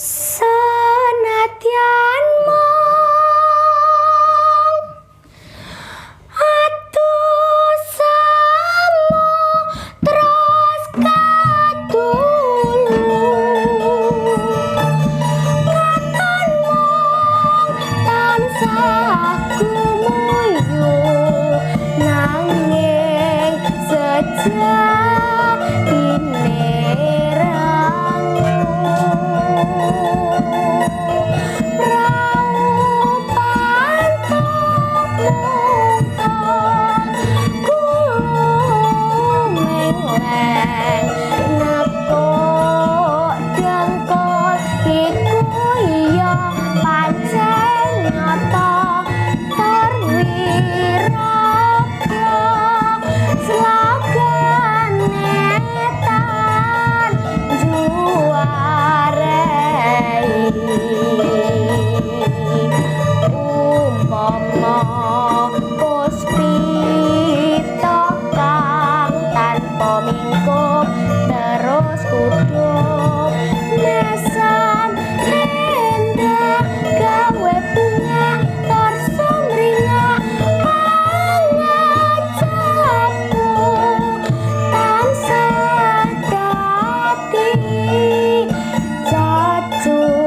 Senadyan mung atus samo terus katulu, katon mung tansah gumuyu, nanging sejatine rengu. Praupan mungkul gumeng nekuk dengkul iku ya pancen nyata tur wiraga slagane tan juarai. Umpama puspita kang tanpa mingkup terus kudup mesam endah gawe bungah tur sumringah pangajapku tansah dadi cacundhukku.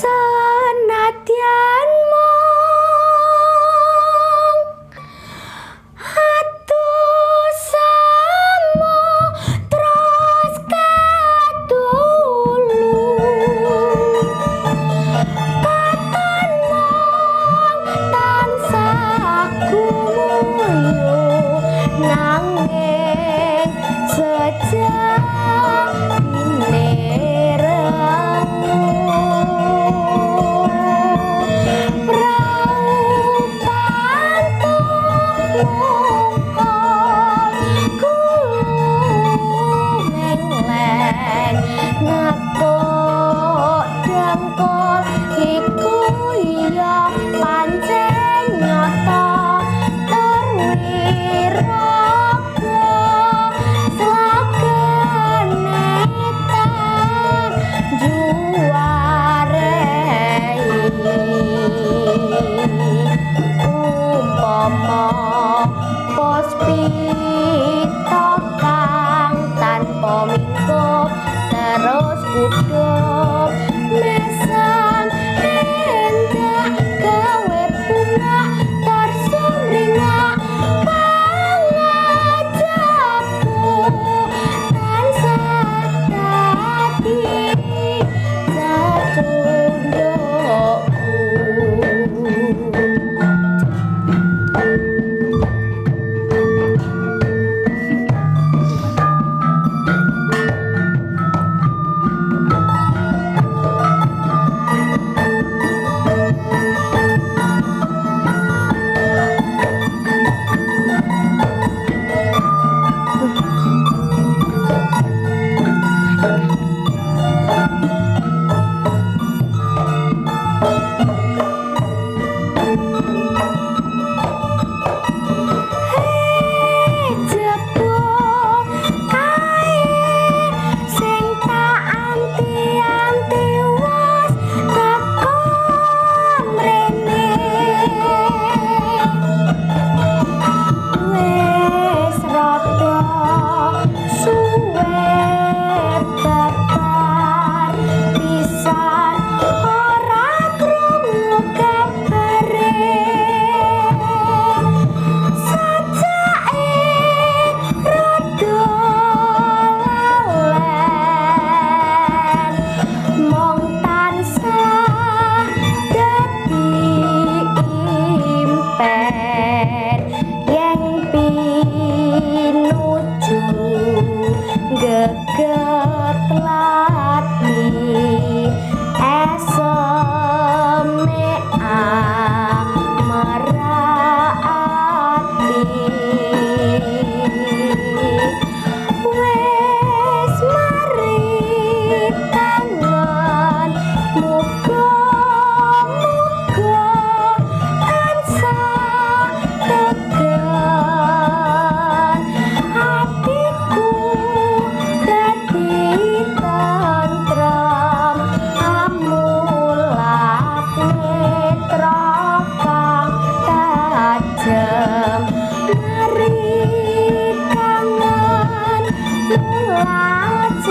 Senadyan mung atus samo terus katulu, katon mung tansah gumuyu, nanging sejatine rengu. Praupan mungkul gumengleng nekuk dengkul iku ya pancen nyata tur wiraga slagane tan juarai. Umpama puspita kang tanpa mingkup terus kudup mesam endah gawe bungah tur sumringah pangajapku tansah dadi cacundhukku. Jebul kae sing tak anti-anti wis teko mrene, wis rada suwe babar pisan ora krungu kabare.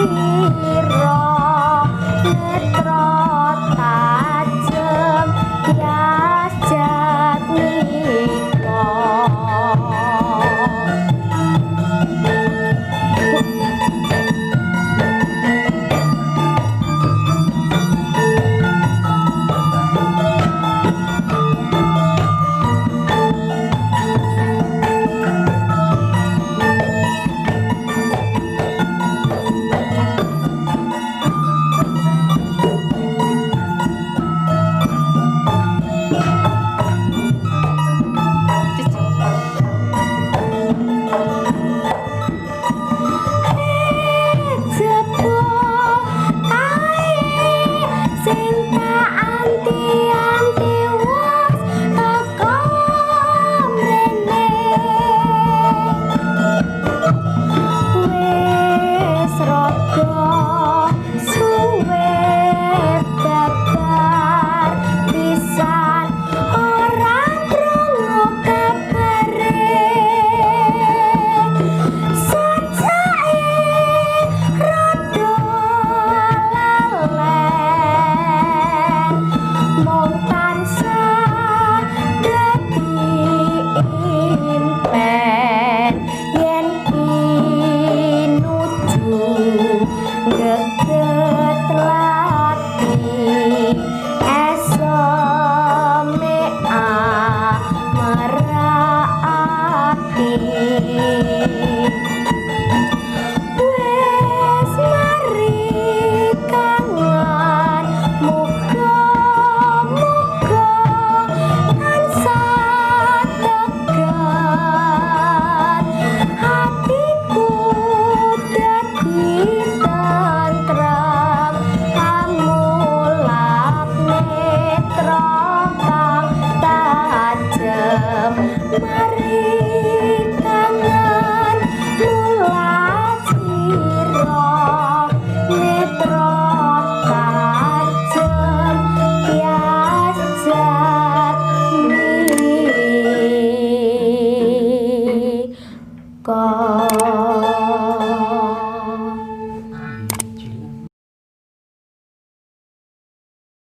sira netra tajem tias jatmika. Jebul kae sing tak anti-anti wis teko mrene, wis rada suwe babar pisan ora krungu kabare. Sajake rada lalen mung tansah dadi impen yen pinuju geget lati eseme merati. Wes mari kangen, muga-muga tansah tegar hatiku dadi tentrem kamulak netra kang tajem.